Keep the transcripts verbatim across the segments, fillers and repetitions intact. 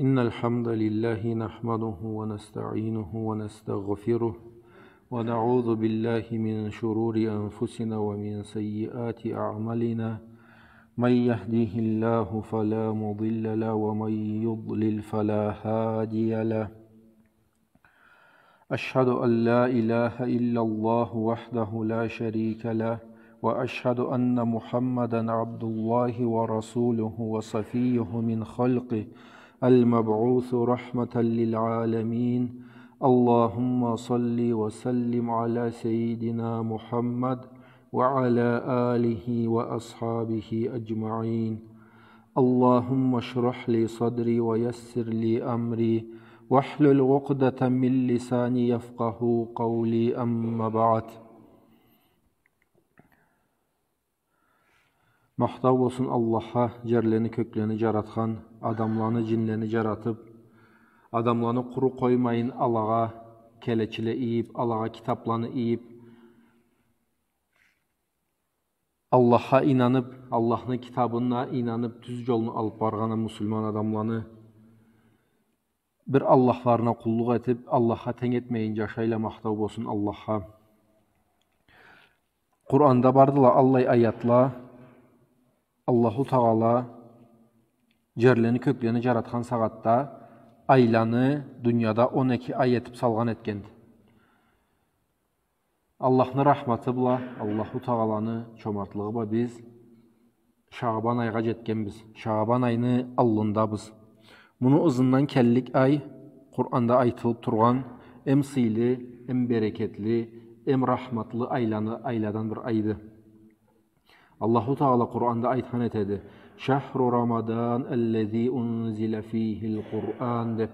إن الحمد لله نحمده ونستعينه ونستغفره، ونعوذ بالله من شرور أنفسنا ومن سيئات أعمالنا. من يهده الله فلا مضل له، ومن يضلل فلا هادي له. أشهد أن لا إله إلا الله وحده لا شريك له، وأشهد أن محمدا عبد الله ورسوله وصفيه من خلقه المبعوث رحمة للعالمين. اللهم صل وسلم على سيدنا محمد وعلى آله وأصحابه أجمعين. اللهم اشرح لي صدري ويسر لي أمري واحلل عقدة من لساني يفقهوا قولي، أما بعد. Махтау болсун Аллахха, джерлени, кёклени джаратхан, адамланы, джинлени джаратып, адамланы къуру къоймайын, алагъа келечиле ийип, алагъа китапланы ийип, Аллахха ийнанып, Аллахны китабына ийнанып, тюз джолну алып баргъан муслиман адамланы, бир Аллахларына къуллукъ этип, Аллахха тенг этмейин джашайла, махтау болсун Аллахха. Къуранда бардыла аллай аятла, Аллаху Тагъала джерлени, кёклени джаратхан сагъатда айланы дунияда он эки ай этип салгъан этгенди. Аллахны рахматы бла, Аллаху Тагъаланы чомартлыгъы бла биз Шагъбан айгъа джетгенбиз. Шагъбан айны аллындабыз. Муну ызындан келлик ай Къуранда айтылып тургъан эм сыйлы, эм берекетли, эм рахматлы айланы, айладан бир айды. Аллаху Тагъала Къуранда айтхан этеди: «شهر رمضان الذي أنزل فيه القرآن», — деп.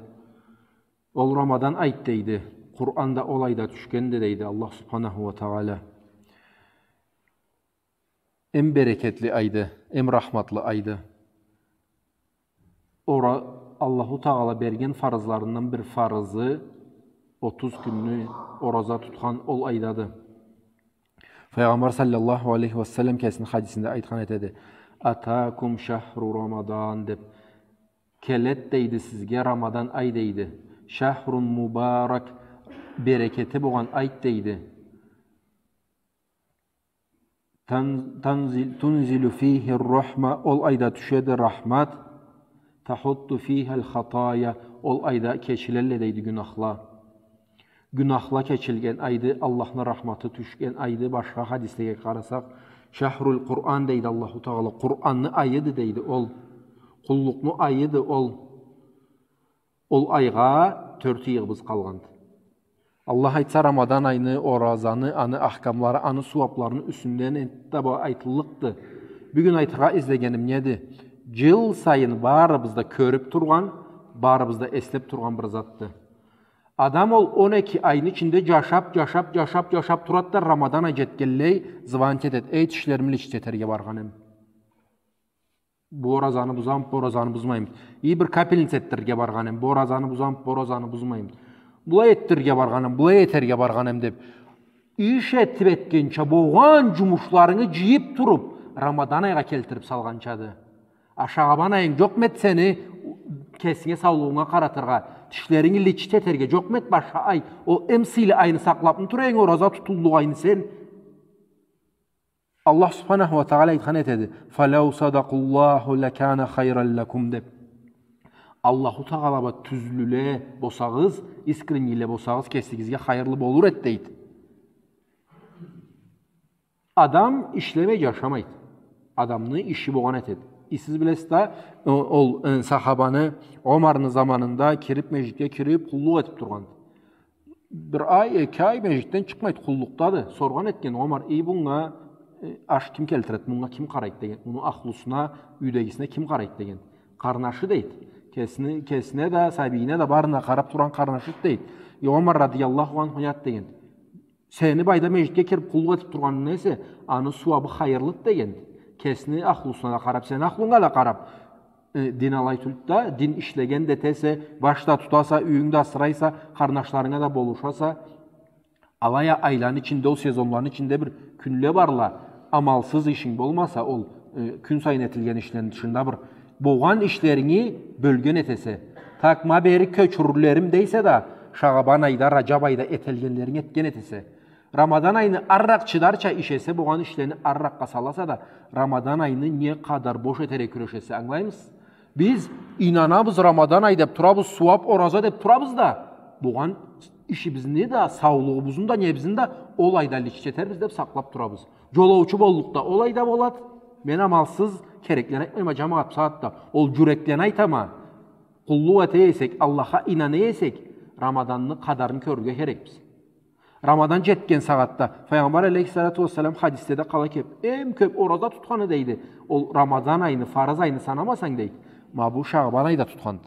Ол Рамадан айд, дейди. Къуран да ол айда тюшгенди, дейди Аллах Субханаху уа Тагъала. Эм берекетли айды, эм рахматлы айды. Ора-, Аллаху Тагъала берген фарызларындан бир фарызы, отуз кюнню ораза тутхан ол айдады. Файгъамбар саллаллаху алейхи уа саллам кесини хадисинде айтхан этеди: «أتاكم شهر رمضان», — деп. «Келед, — дейди, — сизге Рамадан ай, — дейди. — شهر مبارك, берекети болгъан айд, — дейди. — تن-, تنزل, تنزل فيه الرحمة, ол айда тюшеди рахмат, تحط فيها الخطايا, ол айда кечилелле, — дейди, — гюнахла». Гюнахла кечилген айды, Аллахны рахматы тюшген айды, башха хадислеге къарасакъ, «شهر القرآن», — дейди Аллаху Тагъала, Къуранны айыды, дейди ол. Къуллукъну айыды ол. Ол айгъа тёрт ыйыгъыбыз къалгъанды. Аллах айтса, Рамадан айны, оразаны, аны ахкамлары, аны сууапларыны юсюнден энтта бла айтыллыкъды. Бюгюн айтыргъа излегеним неди? Джыл сайын барыбыз да кёрюп тургъан, барыбыз да эслеп тургъан бир затды. Адам ол он эки айны ичинде джашап, джашап, джашап, джашап турад да, Рамадан ай джетгенлей, звонить этед: «Эй, тишлерими лечить этерге баргъан эм. Бу оразаны бузамы, бу оразаны бузмаймы? И бир капельница этдирирге баргъан эм, бу оразаны бузамы, бу оразаны бузмаймы? Былай этдирирге баргъан эм, былай этерге баргъан эм», — деп. Иш этип этгенча, болгъан джумушларынгы джыйып туруп, Рамадан айгъа келтирип салгъанчады. А Шагъбан айынг джокъму эд сени кесинге, саулугъунга къаратыргъа, тишлеринги лечить этерге джокъму эд башха ай? Ол эм сыйлы айны сакълапмы тура эдинг, ораза тутуллукъ айны сен? Аллах Субханаху уа Тагъала айтхан этеди: «فلو صدقوا الله لكان خيرا لكم», — деп. Аллаху Тагъала бла тюзлюле болсагъыз, искреннийле болсагъыз, кесигизге хайырлы болур эд, дейди. Адам ишлемей джашамайды. Адамны иши болгъан этеди. И сиз билесиз да, о-, ол, э, сахабаны, Омарны заманында кирип, межгитге кирип, къуллукъ этип тургъанды. Бир ай, эки ай межгитден чыкъмайды, къуллукъдады. Соргъан этген Омар: «Эй, бунга, э, аш ким келтиред, бунга ким къарайд?» — деген. «Муну ахлусуна, юйдегисине ким къарайд?» — деген. «Къарнашы», — дейди. «Кесини, кесине да, сабийине да, барына къарап тургъан къарнашыд», — дейди. «Э, Омар радияллаху анху, неяд?» — деген. «Сени былайда межгитге кирип къуллукъ этип тургъанынгдан эсе, аны сууабы хайырлыд», — деген. «Кесини ахлусуна да къарап, сени ахлунга да къарап». Э, дин алай тюлдю да, дин ишлеген да этесе, баш да тутаса, юйюнг да асырайса, къарнашларынга да болушаса, алай а айланы ичинде, ол сезонланы ичинде бир кюнле барла, амалсыз ишинг болмаса, ол, э, кюн сайын этилген ишлени тышында бир болгъан ишлеринги бёлген этесе, Так, ма бери кёчюрюрлерим дейсе да, Шагъбан айда, Раджаб айда этелгенлеринг этген этесе. Рамадан айны арракъ чыдарча иш эсе, болгъан ишлени арракъгъа саласа да, Рамадан айны не къадар бош этерге кюрешесе, ангылаймысыз? Биз ийнанабыз, Рамадан ай деп турабыз, сууап ораза деп турабыз да, болгъан ишибизни да, саулугъубузну да, небизни да ол айда личить этербиз деп сакълап турабыз. Джолоучу боллукъ да ол айда болад. Мен амалсыз кереклени айтмайма, джамагъат, бусагъатда. Ол джюреклени айтама. Къуллукъ эте эсек, Аллахха ийнана эсек, Рамаданны къадарын кёрюрге керекбиз. Рамадан джетген сагъатда, Файгъамбар алейхиссалату уассалам хадисде да къала кеп, эм кёп ораза тутханы, дейди, ол Рамадан айны, фарыз айны санамасанг, дейди, ма бу Шагъбан айда тутханды.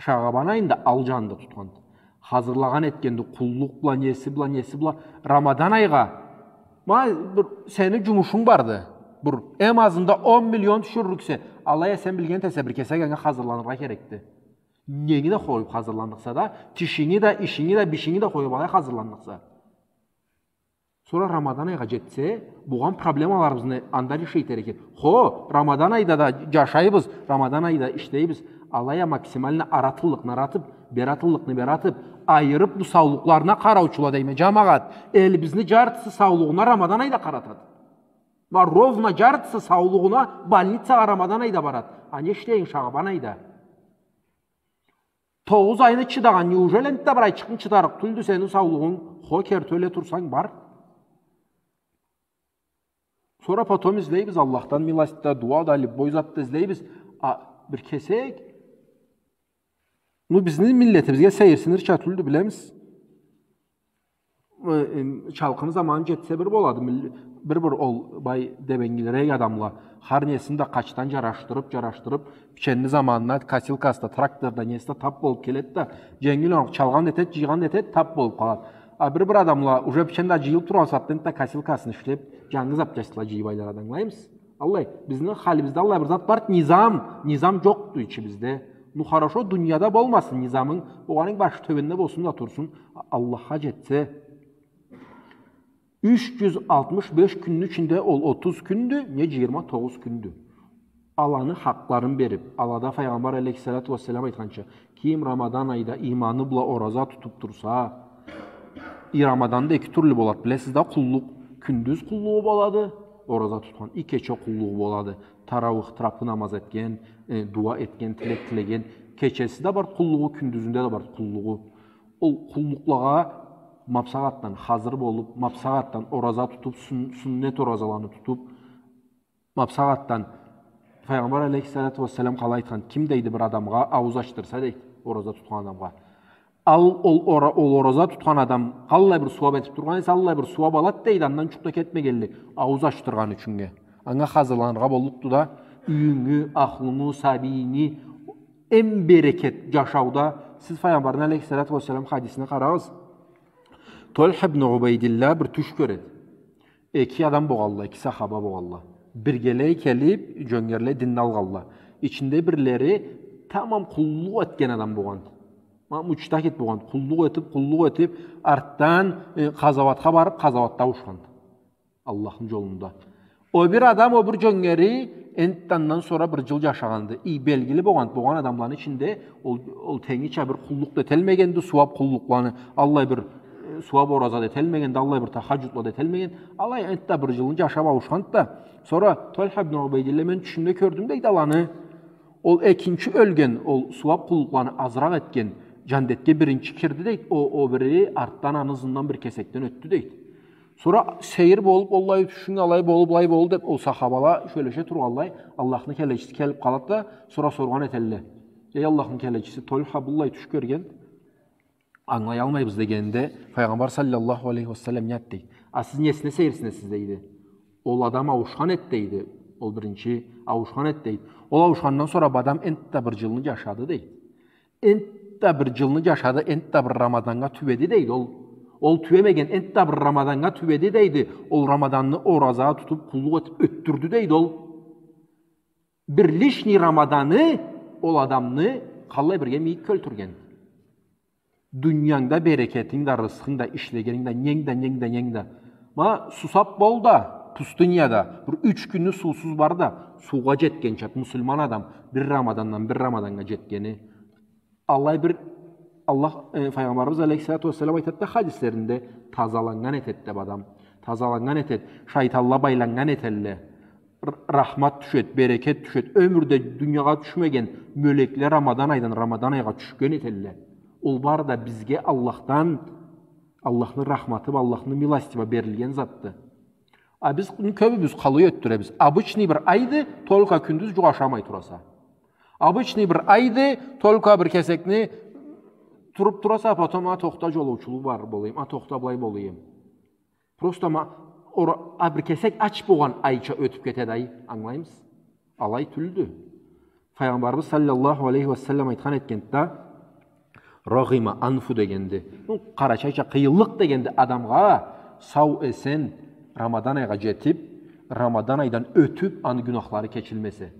Шагъбан айында ал джанында тутханды. Хазырлагъан этгенди, къуллукъ бла, неси бла, неси бла. Рамадан айгъа, ма, бир сени джумушунг барды. Бир, эм азында он миллион тюшюрлюксе, алай а сен билген этесе, бир кесек анга хазырланыргъа керекди. Ненги да къоюп хазырланныкъса да, тишинги да, ишинги да, бишинги да къоюп алай хазырланныкъса. Сора Рамадан айгъа джетсе, болгъан проблемаларыбызны анда решить этерге. Хо, Рамадан айда да джашайбыз, Рамадан айда ишлейбиз. Алай а максимально ары атыллыкъны ары атып, бери атыллыкъны бери атып, айырып бу саулукъларына къараучула дейме, джамагъат. Элибизни джартысы саулугъуна Рамадан айда къаратады. Ма ровно джартысы саулугъуна больницагъа Рамадан айда барады. А не ишлейин Шагъбан айда? Тогъуз айны чыдагъан, неужели энтда бир айчыкъны чыдарыкъ тюлдю сени саулугъунг? Хо, керти ёле турсанг, бар. Сора потом излейбиз, Аллахдан милость да, дуа да, любой зат да излейбиз. А бир кесек, ну, бизни миллетибизге сейирсинирча тюлдю, билемиз. Э, эм, чалкъыны заманы джетсе бир болады. Мил-, бир-бир ол бай дебенгилирек адамла. Хар несин да къачдан джарашдырып, джарашдырып, пиченни заманына косилкасы да, трактор да, неси да тап болуп келеди да, дженгил ону чалгъан да этеди, джыйгъан да этеди, тап болуп къалады. А бир-бир адамла уже пичен да джыйылып тургъан сагъатда энтда косилкасын ишлеп, джангы запчастьла джыйып айланады, ангылаймысыз? Аллай, бизни халибизде аллай бир зат бар, низам, низам джокъду ичибизде. Ну, хорошо, дунияда болмасын низамынг, огъанынг башы тёбенде болсун да турсун, Аллахха джетсе. Юч джюз алтмыш беш кюнню ичинде ол отуз кюндю, не джыйырма тогъуз кюндю. Аланы хакъларын берип, алада Файгъамбар алейхиссалату уассалам айтханча, ким Рамадан айда иманы бла ораза тутуп турса, и Рамадан да эки тюрлю болады, билесиз да, къуллукъ, кюндюз къуллугъу болады, ораза тутхан, и кече къуллугъу болады, тарауих, трапы намаз этген, э, дуа этген, тилек тилеген, кечеси да бар къуллугъу, кюндюзюнде да бар къуллугъу. Ол къуллукълагъа мапсагъатдан хазыр болуп, мапсагъатдан ораза тутуп, сун-, суннет оразаланы тутуп, мапсагъатдан Файгъамбар алейхиссалату уассалам къалай айтхан, ким дейди бир адамгъа аууз ачдырса, дейди, ораза тутхан адамгъа. Ал, ол, ора-, ол ораза тутхан адам къаллай бир сууап этип тургъан эсе, аллай бир сууап алад, дейди, андан джукъ да кетмегенли, аууз ачдыргъан ючюннге. Анга хазырланыргъа боллукъду да, юйюнгю, ахлунгу, сабийинги, эм берекет джашауда, сиз Файгъамбарны алейхиссалату уассалам хадисине къарагъыз. Тольха ибн Убайдилла бир тюш кёреди. Эки адам богъалла, эки сахаба богъалла. Биргелей келип, джёнгерлей динни алгъалла. Ичинде бирлери тамам къуллукъ этген адам богъан. Ма, муджтахид богъан. Къуллукъ этип, къуллукъ этип, артдан, э, къазауатха барып, къазауатда ауушхан. Аллахны джолунда. О бир адам, о бир джёнгери энтда андан сора бир джыл джашагъанды. И белгили богъан, богъан адамланы ичинде ол, ол тенгича бир къуллукъ да эталмагъанды, сууап къуллукъланы, аллай бир, э, сууап ораза да эталмагъанды, аллай бир тахаджудла да эталмагъан. Алай энтда бир джылны джашап ауушханды да. Сора Тольха ибн Убайдилла, мен тюшюмде кёрдюм, дейди, аланы. Ол экинчи ёлген, ол сууап къуллукъланы азыракъ этген, джандетге биринчи кирди, дейди. О, о бири артдан, аны ызындан бир кесекден ётдю, дейди. Сора сейир болуп, оллай тюшюнг алай болуп, былай болуп деп, ол сахабала сёлеше тургъанлай, Аллахны келечиси келип къалад да, сора соргъан этелле. Эй Аллахны келечиси, Тольха быллай тюш кёрген, ангылаялмайбыз дегенинде, Файгъамбар саллаллаху алейхи ва саллам не айтды, дейди? А сиз несине сейирсинесиз, дейди. Ол адам ауушхан эди, дейди. Ол биринчи ауушхан эди, дейди. Ол ауушхандан сора бу адам энтда бир джылны джашады, дейди. Энтда бир джылны джашады, энтда бир Рамаданнга тюбеди, дейди ол. Ол тюбемеген энтда бир Рамаданнга тюбеди, дейди. Ол Рамаданны ораза тутуп, къуллукъ этип ётдюрдю, дейди ол. Бир лишний Рамаданы ол адамны къаллай бирге мийик кёлтюрген. Дуниянгда берекетинг да, рысхынг да, ишлегенинг да, ненг да, ненг да, ненг да. Ма, сусап бол да, пустыняда, бир юч кюнню суусуз бар да, суугъа джетгенча, муслиман адам, бир Рамадандан бир Рамаданнга джетгени, Аллай бир Аллах, э, Файгъамбарыбыз алейхиссалату уассалам айтады да хадислеринде, тазаланнган этеди деб адам. Тазаланнган этеди. Шайтанла байланнган этелле. Р-, рахмат тюшеди, берекет тюшеди. Ёмюрде дуниягъа тюшмеген мёлекле Рамадан айдан Рамадан айгъа тюшген этелле. Ол бары да бизге Аллахдан, Аллахны рахматы бла, Аллахны милости бла берилген затды. А биз кёбюбюз къалай ётдюребиз. Обычный бир айды, только кюндюз джукъ ашамай тураса. Обычный бир айды, только бир кесекни туруб тураса, а потом, а, тохта, джолоучулукъ бар болайым, а, тохта, былай болайым. Просто ма-, ора-, а, бир кесек ач болгъан айча ётюб кетеди ай, ангылаймысыз? Алай тюлдю. Файгъамбарыбыз саллаллаху алейхи ва саллам айтхан этгенди да, «Рагъима анфу» дегенди. Бу къарачайча къыйынлыкъ дегенди адамгъа, сау-эсен Рамадан айгъа джетиб, Рамадан айдан ётюб, аны гюнахлары кечилмесе.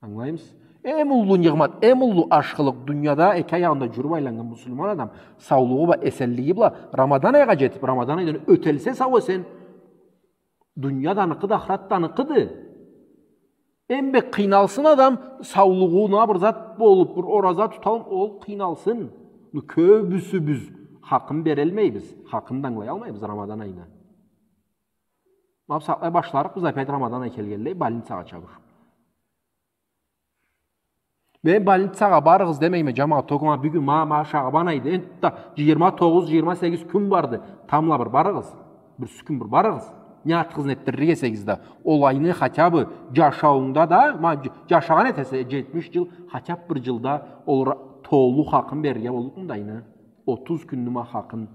Ангылаймысыз? Эм уллу ниъмат, эм уллу ашхылыкъ дунияда эки аягъында джюрюб айланнган муслиман адам, саулугъу бла, эсенлиги бла, Рамадан айгъа джетиб, Рамадан айдан ётелсе сау-эсен, дуния да аныкъыды, ахырат да аныкъыды. Эм бек къыйналсын адам, саулугъуна бир зат болуб, бир ораза туталым, ол къыйналсын. Бу кёбюсюбюз хакъын берелмейбиз, хакъын да ангылаялмайбыз Рамадан айны. Ма бусагъатлай башларыкъбыз, опять Рамадан ай келгенлей, больницагъа чабышыб. Мен больницагъа барыгъыз демейме, джамагъат, только ма бюгюн, ма, ма Шагъбан айды, энтда джыйырма тогъуз, джыйырма сегиз кюн барды. Тамбла бир барыгъыз. Бир сюкюн бир барыгъыз. Не затыгъызны этдирир эсегиз да. Ол айны хотя бы джашауунгда да, ма, дж-, джашагъан этесе, джетмиш джыл, хотя бы бир джылда ол ра-, толу хакъын берирге боллукъмуду айны. Отуз кюнню ма хакъын.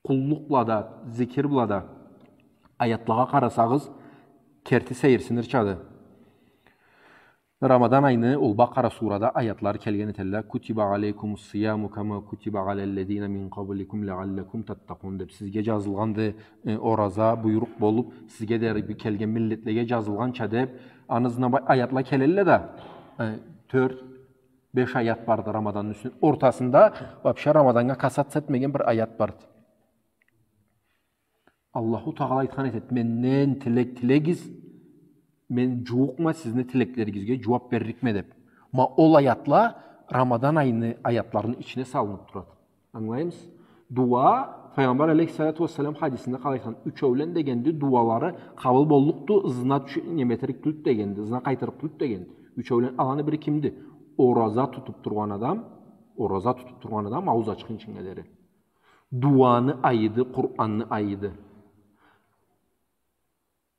Къуллукъ бла да, зикир бла да. Аятлагъа къарасагъыз, керти сейирсинирчады. Рамадан айны ол Бакъара сурада аятлары келген этелле, «Кутиба алейкумус сияму кама кутиба алаллазина мин къабликум лааллакум таттакъун» деб. Сизге джазылгъанды, э, ораза, буйрукъ болуб, сизге дери келген миллетлеге джазылгъанча деб, аны ызына ба-, аятла келелле да, э, тёрт, беш аят барды Рамаданны юсюнден. Ортасында вообще Рамаданнга касаться этмеген бир аят барды. Аллаху Тагъала айтхан этеди, менден тилек тилегиз, мен джууукъма сизни тилеклеригизге джууаб берликме деб. Ма ол аятла Рамадан айны аятларыны ичине салыныб турады. Ангылаймысыз? Дуа, Файгъамбар алейхиссалату уассалам хадисинде къалай айтхан, ючеулен дегенди, дуалары къабыл боллукъду, ызына тюш-, неме этерик тюлдю дегенди, ызына къайтырыкъ тюлдю дегенди. Ючеулен, аланы бири кимди? Ораза тутуб тургъан адам, ораза тутуб тургъан адам, аууз ачхынчынга дери. Дуаны айыды, Къуранны айыды.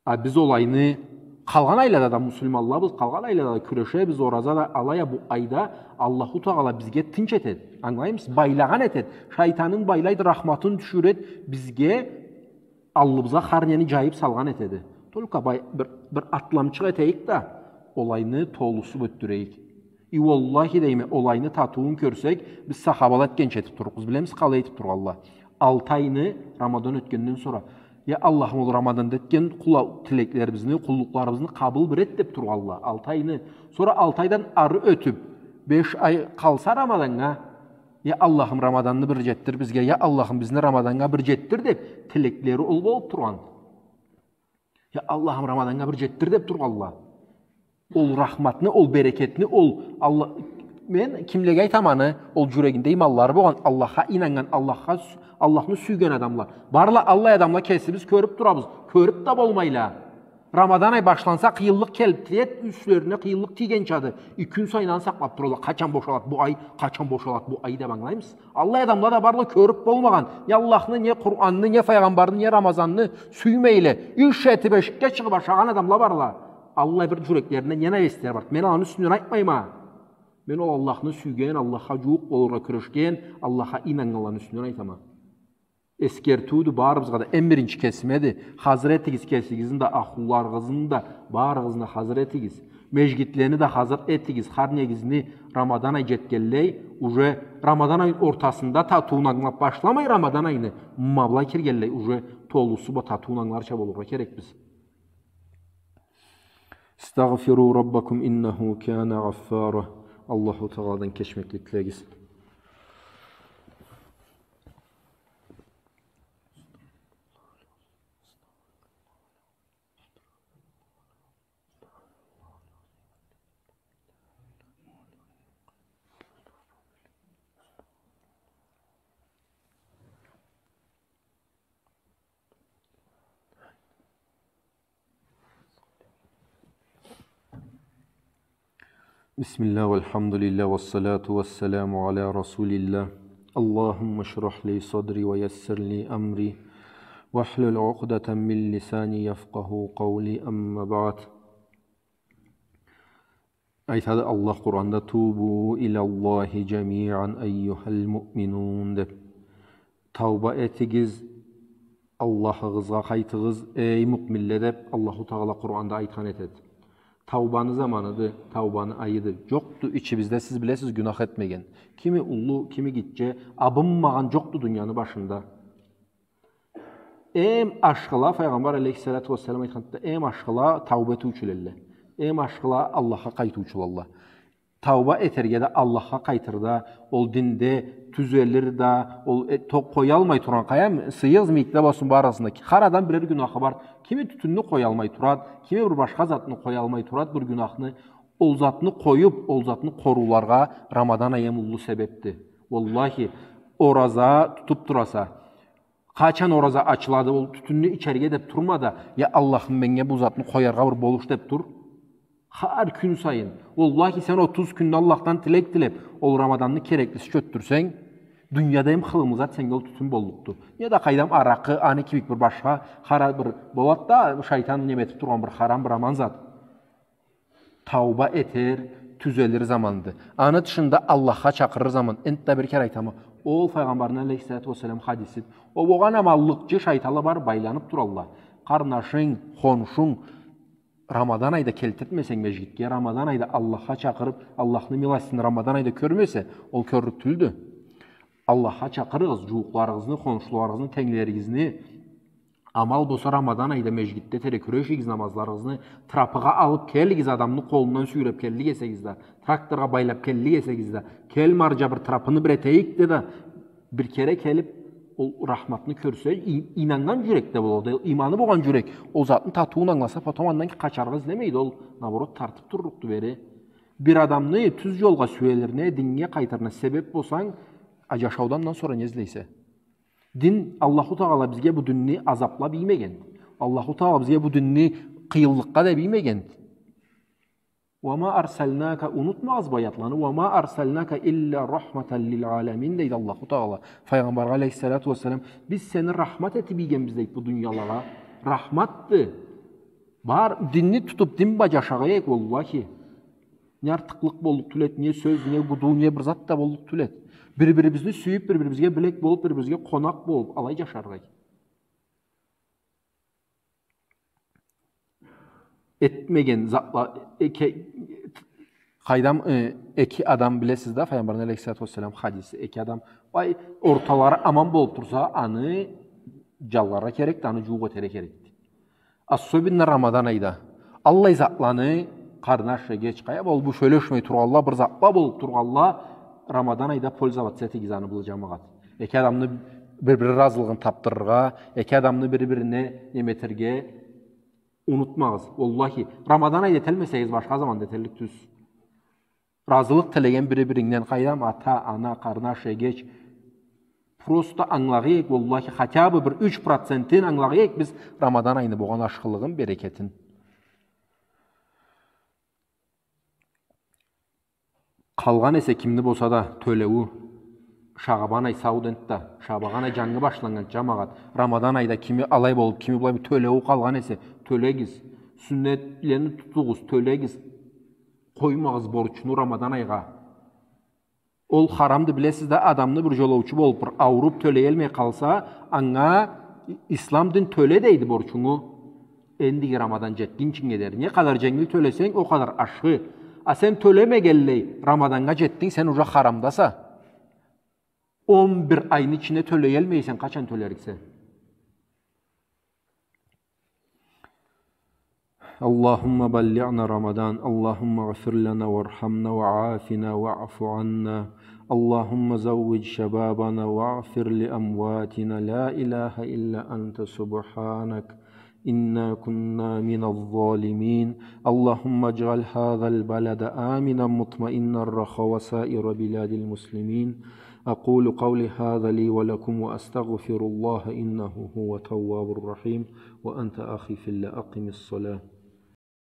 А биз ол айны, къалгъан айлада да муслиманлабыз, къалгъан айлада да кюрешебиз, ораза да, алай а бу айда Аллаху Тагъала бизге тынч этеди. Ангылаймысыз? Байлагъан этеди. Шайтанын байлайды, рахматын тюшюреди, бизге аллыбызгъа хар нени джайыб салгъан этеди. Только бай-, бир, бир атламчыкъ этейик да, ол айны толусу бла ётдюрейик. И уаллахи дейме, ол айны татыуун кёрсек, биз сахабала этгенча этиб турлукъбуз. Билемисиз, къалай этиб тургъалла? Алты айны Рамадан ётгенден сора, я Аллахым, ол Рамаданда этген къула-, тилеклерибизни, къуллукъларыбызны къабыл бир эт деб тургъалла. Алты айны. Сора алты айдан ары ётюб, беш ай къалса Рамаданнга, я Аллахым, Рамаданны бир джетдир бизге, я Аллахым, бизни Рамаданнга бир джетдир деб, тилеклери ол болуб тургъан. Я Аллахым, Рамаданнга бир джетдир деб тургъалла. Ол рахматны, ол берекетни, ол Алла-, мен кимлеге айтама аны, ол джюрегинде иманлары болгъан, Аллахха ийнаннган, Аллахха сю-, Аллахны сюйген адамла. Барла аллай адамла, кесибиз кёрюб турабыз, кёрюб да болмайла. Рамадан ай башланса, къыйынлыкъ келиб тиеди, юслерине къыйынлыкъ тийгенчады. Эки кюн сайын аны сакълаб туралла. Къачан бошалады бу ай, къачан бошалады бу ай деб, ангылаймысыз? Аллай адамла да барла, кёрюб болмагъан. Не Аллахны, не Къуранны, не Файгъамбарны, не Рамазанны сюймейле. Иш этиб эшикге чыгъыб ашагъан адамла барла. Аллай бир джюреклеринде ненавистлери бар. Мен аланы юсюнден айтмайма. Мен ол Аллахны сюйген, Аллахха джууукъ болургъа кюрешген, Аллахха ийнаннганланы юсюнден айтама. Эсгертиудю барыбызгъа да, эм биринчи кесимеди. Хазыр этигиз кесигизни да, ахлуларыгъызны да, барыгъызны да хазыр этигиз. Межгитлени да хазыр этигиз. Хар негизни Рамадан ай джетгенлей, уже Рамадан айны ортасында татыуун ангылаб башламай Рамадан айны, ма былай киргенлей, уже толусу бла татыуун ангыларча болургъа керекбиз. Истагъфиру раббакум иннаху кана гъаффара. Аллаху Тагъаладан кечмеклик тилегиз. بسم الله والحمد لله والصلاة والسلام على رسول الله. اللهم اشرح لي صدري ويسر لي أمري واحلل عقدة من لساني يفقهوا قولي. أما بعد. Айтады Аллах Къуранда: «Тубу илаллахи джамиан айюхал-муъминун», — деп. «Тауба этигиз, Аллахыгъызгъа къайтыгъыз, эй муъминле», — деп Аллаху Тагъала Къуранда айтхан этеди. Таубаны заманыды, таубаны айыды. Джокъду ичибизде, сиз билесиз, гюнах этмеген. Кими уллу, кими гитче, абынмагъан джокъду дунияны башында. Эм ашхыла, Файгъамбар алейхиссалату уассалам айтханды, эм ашхыла тауба этиучюлелле. Эм ашхыла Аллахха къайтыучулалла. Тауба этерге да, Аллахха къайтыр да, ол динде тюзелир да, ол, э, то-, къоялмай тургъан, къайдам, сыйыгъыз мийикде болсун барыгъызны да. Хар адам бирер гюнахы бар. Кими тютюнню къоялмай турад, кими бир башха затны къоялмай турад, бир гюнахны. Ол затны къоюб, ол затны къорууларгъа Рамадан ай эм уллу себебди. Уаллахи, ораза тутуб тураса, къачан ораза ачылады, ол тютюнню ичерге деб турма да, я Аллахым, меннге бу затны къояргъа бир болуш деб тур. Хар кюн сайын. Уаллахи, сен отуз кюнню Аллахдан тилек тилеб, ол Рамаданны кереклисича ётдюрсенг, дунияда эм хылымылы зат сеннге ол тютюн боллукъду. Не да къайдам, аракъы, аны кибик бир башха, хара бир болад да, шайтан неме этиб тургъан бир харам, бир аман зат. Тауба этер, тюзелир заманды. Аны тышында Аллахха чакъырыр заман. Энтда бир кере айтама. Ол Файгъамбарны алейхиссалату уассалам хадисиди. Ол болгъан аманлыкъчы шайтанла бар, байланыб туралла. Къарнашынг, хоншунг Рамадан айда келтиртмесенг межгитге, Рамадан айда Аллахха чакъырыб, Аллахны милостин Рамадан айда кёрмесе, ол кёрлюк тюлдю. Аллахха чакъырыгъыз джууукъларыгъызны, хоншуларыгъызны, тенглеригизни. Амал болса, Рамадан айда межгитде тере кюрешигиз, намазларыгъызны трапыгъа алыб келигиз, адамны къолундан сюйреб келлик эсегиз да, тракторгъа байлаб келлик эсегиз да, кел, марджа, бир трапыны бир этейик де да, бир кере келиб, ол рахматны кёрсе, и-, ийнаннган джюрекде болады, иманы болгъан джюрек, ол затны татыуун ангыласа, потом андан къачаргъа излемейди, ол, наоборот, тартыб турлукъду бери. Бир адамны тюз джолгъа сюелирине, диннге къайтырына себеб болсанг, а джашаудан андан сора не излейсе? Дин, Аллаху Тагъала бизге бу динни азаблаб иймегенди. Аллаху Тагъала бизге бу динни къыйынлыкъгъа деб иймегенди. «Уа ма арсалнака», унутмагъыз бу аятланы, «уа ма арсалнака илля рахматан лиль-аламин», дейди Аллаху Тагъала. Файгъамбаргъа алейхиссалату уассалам, биз сени рахмат этиб ийгенбиз, дейди, бу дуниялыгъа. Рахматды. Бар, динни тутуб, дин бла джашагъа эдик, уаллахи. Не артыкълыкъ боллукъ тюлед, не сёз, не гудуу, не бир зат да боллукъ тюлед. Бир-бирибизни сюйюб, бир-бирибизге билек болуб, бир-бирибизге къонакъ болуб, алай джашаргъа эдик. Этмеген затла, эке, къайдам, э, эки адам, билесиз да, Файгъамбарны алейхиссалату уассалам хадиси, эки адам, ай, орталары аман болуб турса, аны джанларгъа керекди, аны джууукъ этерге керекди. Особенно Рамадан айда. Аллай затланы, къарнаш, эгеч, къайдам, ол бу сёлешмей тургъанла, бир затла болуб тургъанла, Рамадан айда пользоваться этигиз аны бла, джамагъат. Эки адамны бир-бири разылыгъын табдырыргъа, эки адамны бир-бирине неме этерге унутмагъыз. Уаллахи, Рамадан айда эталмасагъыз, башха заманда этерлик тюз. Разылыкъ тилеген бири-бирингден, къайдам, ата, ана, къарнаш, эгеч. Просто ангылагъа эдик, уаллахи, хотя бы бир юч процентин ангылагъа эдик биз Рамадан айны болгъан ашхылыгъын, берекетин. Къалгъан эсе кимни болса да тёлеую, Шагъбан ай сау энтда, Шагъбан ай джангы башланнган, джамагъат. Рамадан айда кими алай болуб, кими былай, бир тёлеую къалгъан эсе, тёлегиз. Сюннетлени тутугъуз, тёлегиз. Къоймагъыз борчну Рамадан айгъа. Ол харамды, билесиз да, адамны бир джолоучу болуб, бир ауруб, тёлеялмай къалса, анга и-, ислам дин тёле дейди борчунгу. Эндиги Рамадан джетгинчинге дери. Не къадар дженгил тёлесенг, ол къадар ашхы. А сен тёлемегенлей Рамаданнга джетдинг, сен уже харамдаса. Он бир айны ичине тёлеялмайса, къачан тёлериксе? اللهم بلغنا رمضان، اللهم اغفر لنا وارحمنا وعافنا واعف عنا. اللهم زوج شبابنا واغفر لأمواتنا. لا إله إلا أنت سبحانك إنا كنا من الظالمين. اللهم اجعل هذا البلد آمنا مطمئنا رخاء وسائر بلاد المسلمين. أقول قولي هذا لي ولكم وأستغفر الله إنه هو التواب الرحيم. وأنت أخي في الله أقم الصلاة.